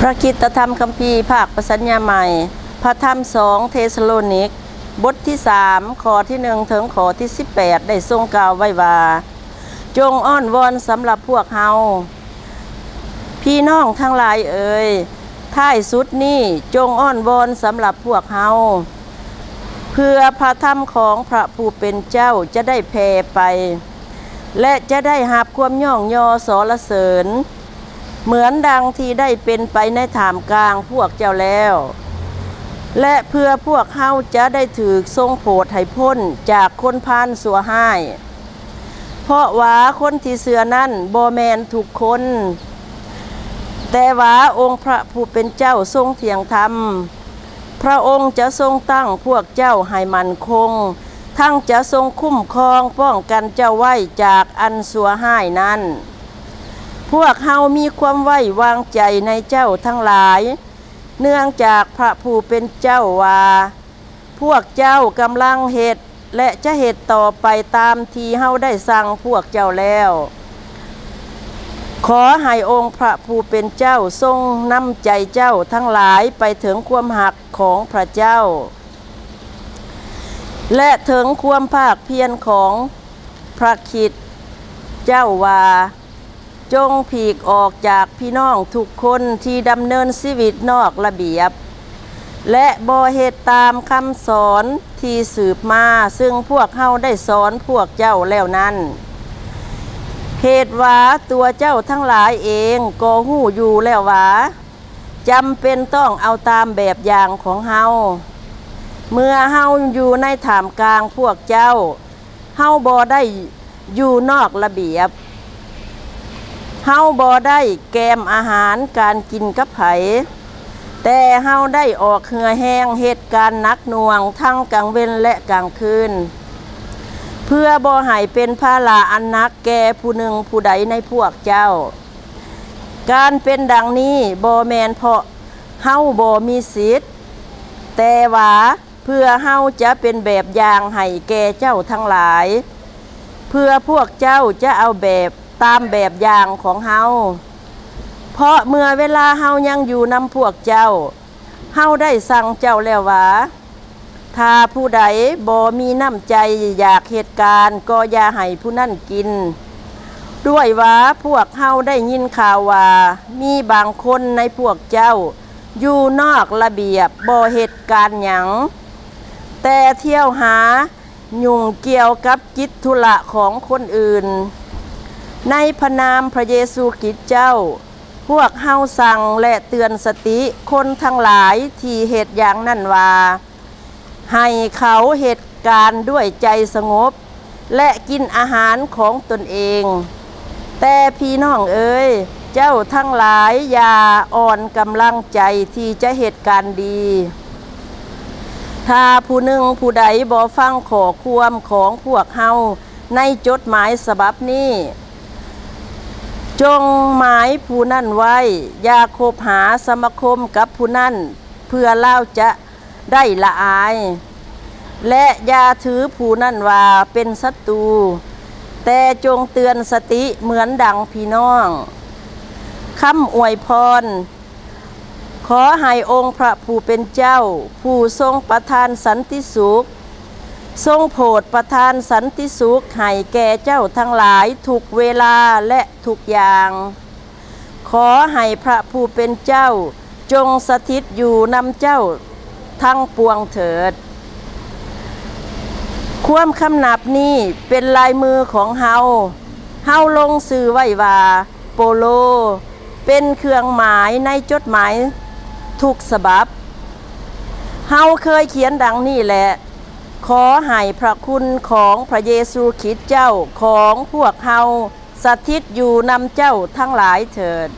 ພະຄຣິສຕະທຳຄຳພີພາກປະສັນຍາໃໝ່, ພະທຳສອງເທສະໂລນິກ, ບົດທີສາມ, ຂໍ້ທີໜຶ່ງເຖິງຂໍ້ທີສິບແປດ ໄດ້ຊົງກ່າວໄວ້ວ່າ, ຈົ່ງອ້ອນວອນສຳລັບພວກເຮົາ. ພີ່ນ້ອງທັງຫຼາຍເອີຍ, ທ້າຍສຸດນີ້ຈົ່ງອ້ອນວອນສຳລັບພວກເຮົາ, ເພື່ອພະທຳຂອງພະຜູ້ເປັນເຈົ້າຈະໄດ້ແຜ່ໄປ ແລະ ຈະໄດ້ຮັບຄວາມຍ້ອງຍໍສັນລະເສີນ ເໝືອນດັ່ງທີ່ໄດ້ເປັນໄປໃນທ່າມກາງພວກເຈົ້າແລ້ວ ແລະ ເພື່ອພວກເຮົາຈະໄດ້ຖືກຊົງໂຜດໃຫ້ພົ້ນຈາກຄົນພານຊົ່ວຮ້າຍ. ເພາະວ່າຄົນທີ່ເຊື່ອນັ້ນບໍ່ແມ່ນທຸກຄົນ, ແຕ່ວ່າອົງພະຜູ້ເປັນເຈົ້າຊົງທ່ຽງທຳ. ພະອົງຈະຊົງຕັ້ງພວກເຈົ້າໃຫ້ໝັ້ນຄົງ, ທັງຈະຊົງຄຸ້ມຄອງປ້ອງກັນເຈົ້າໄວ້ຈາກອັນຊົ່ວຮ້າຍນັ້ນ. ພວກເຮົາມີຄວາມໄວ້ວາງໃຈໃນເຈົ້າທັງຫຼາຍ, ເນື່ອງຈາກພະຜູ້ເປັນເຈົ້າວ່າ, ພວກເຈົ້າກຳລັງເຮັດ ແລະ ຈະເຮັດຕໍ່ໄປຕາມທີ່ເຮົາໄດ້ສັ່ງພວກເຈົ້າແລ້ວ. ຂໍໃຫ້ອົງພະຜູ້ເປັນເຈົ້າຊົງນຳໃຈເຈົ້າທັງຫຼາຍໄປເຖິງຄວາມຮັກຂອງພະເຈົ້າ ແລະ ເຖິງຄວາມພາກພຽນຂອງພະຄຣິດເຈົ້າວ່າ, ຈົ່ງຜີກອອກຈາກພີ່ນ້ອງທຸກຄົນທີ່ດຳເນີນຊີວິດນອກລະບຽບ ແລະ ບໍ່ເຮັດຕາມຄຳສອນທີ່ສືບມາ, ຊຶ່ງພວກເຮົາໄດ້ສອນພວກເຈົ້າແລ້ວນັ້ນ. ເຫດວ່າຕົວເຈົ້າທັງຫຼາຍເອງກໍຮູ້ຢູ່ແລ້ວວ່າ ຈຳເປັນຕ້ອງເອົາຕາມແບບຢ່າງຂອງເຮົາ. ເມື່ອເຮົາຢູ່ໃນທ່າມກາງພວກເຈົ້າ, ເຮົາບໍ່ໄດ້ຢູ່ນອກລະບຽບ, ເຮົາບໍ່ໄດ້ແກມອາຫານການກິນກັບໃຜ, ແຕ່ເຮົາໄດ້ອອກເຫື່ອແຮງເຮັດການໜັກໜ່ວງທັງກາງເວັນ ແລະ ກາງຄືນ, ເພື່ອບໍ່ໃຫ້ເປັນພາລະອັນໜັກແກ່ຜູ້ໜຶ່ງຜູ້ໃດໃນພວກເຈົ້າ. ການເປັນດັ່ງນີ້ບໍ່ແມ່ນເພາະເຮົາບໍ່ມີສິດ, ແຕ່ວ່າເພື່ອເຮົາຈະເປັນແບບຢ່າງໃຫ້ແກ່ເຈົ້າທັງຫຼາຍ, ເພື່ອພວກເຈົ້າຈະເອົາແບບຕາມແບບຢ່າງຂອງເຮົາ. ເພາະເມື່ອເວລາເຮົາຍັງຢູ່ນຳພວກເຈົ້າ, ເຮົາໄດ້ສັ່ງເຈົ້າແລ້ວວ່າ, ຖ້າຜູ້ໃດບໍ່ມີນ້ຳໃຈຢາກເຮັດການ, ກໍຢ່າໃຫ້ຜູ້ນັ້ນກິນ. ດ້ວຍວ່າພວກເຮົາໄດ້ຍິນຂ່າວວ່າ, ມີບາງຄົນໃນພວກເຈົ້າຢູ່ນອກລະບຽບ, ບໍ່ເຮັດການຫຍັງ, ແຕ່ທ່ຽວຫາຫຍຸ້ງກ່ຽວກັບກິດທຸລະຂອງຄົນອື່ນ. ໃນພະນາມພະເຢຊູຄຣິດເຈົ້າ, ພວກເຮົາສັ່ງ ແລະ ເຕືອນສະຕິຄົນທັງຫຼາຍທີ່ເຮັດຢ່າງນັ້ນວ່າ, ໃຫ້ເຂົາເຮັດການດ້ວຍໃຈສະຫງົບ ແລະ ກິນອາຫານຂອງຕົນເອງ. ແຕ່ພີ່ນ້ອງເອີຍ, ເຈົ້າທັງຫຼາຍຢ່າອ່ອນກຳລັງໃຈທີ່ຈະເຮັດການດີ. ຖ້າຜູ້ໜຶ່ງຜູ້ໃດບໍ່ຟັງຂໍ້ຄວາມຂອງພວກເຮົາໃນຈົດໝາຍສະບັບນີ້, ຈົ່ງໝາຍຜູ້ນັ້ນໄວ້, ຢ່າຄົບຫາສະມາຄົມກັບຜູ້ນັ້ນ, ເພື່ອລາວຈະໄດ້ລະອາຍ, ແລະ ຢ່າຖືຜູ້ນັ້ນວ່າເປັນສັດຕູ, ແຕ່ຈົ່ງເຕືອນສະຕິເໝືອນດັ່ງພີ່ນ້ອງ. ຄຳອວຍພອນ. ຂໍໃຫ້ອົງພະຜູ້ເປັນເຈົ້າ, ຜູ້ຊົງປະທານສັນຕິສຸກ, ຊົງໂຜດປະທານສັນຕິສຸກໃຫ້ແກ່ເຈົ້າທັງຫຼາຍທຸກເວລາ ແລະ ທຸກຢ່າງ. ຂໍໃຫ້ພະຜູ້ເປັນເຈົ້າຈົ່ງສະຖິດຢູ່ນຳເຈົ້າທັງປວງເຖີດ. ຄວາມຄຳນັບນີ້ເປັນລາຍມືຂອງເຮົາ. ເຮົາລົງຊື່ໄວ້ວ່າ ໂປໂລ, ເປັນເຄື່ອງໝາຍໃນຈົດໝາຍທຸກສະບັບ. ເຮົາເຄີຍຂຽນດັ່ງນີ້ແຫຼະ, ຂໍໃຫ້ພະຄຸນຂອງພະເຢຊູຄຣິດເຈົ້າຂອງພວກເຮົາ ສະຖິດຢູ່ນຳເຈົ້າທັງຫຼາຍເຖີດ.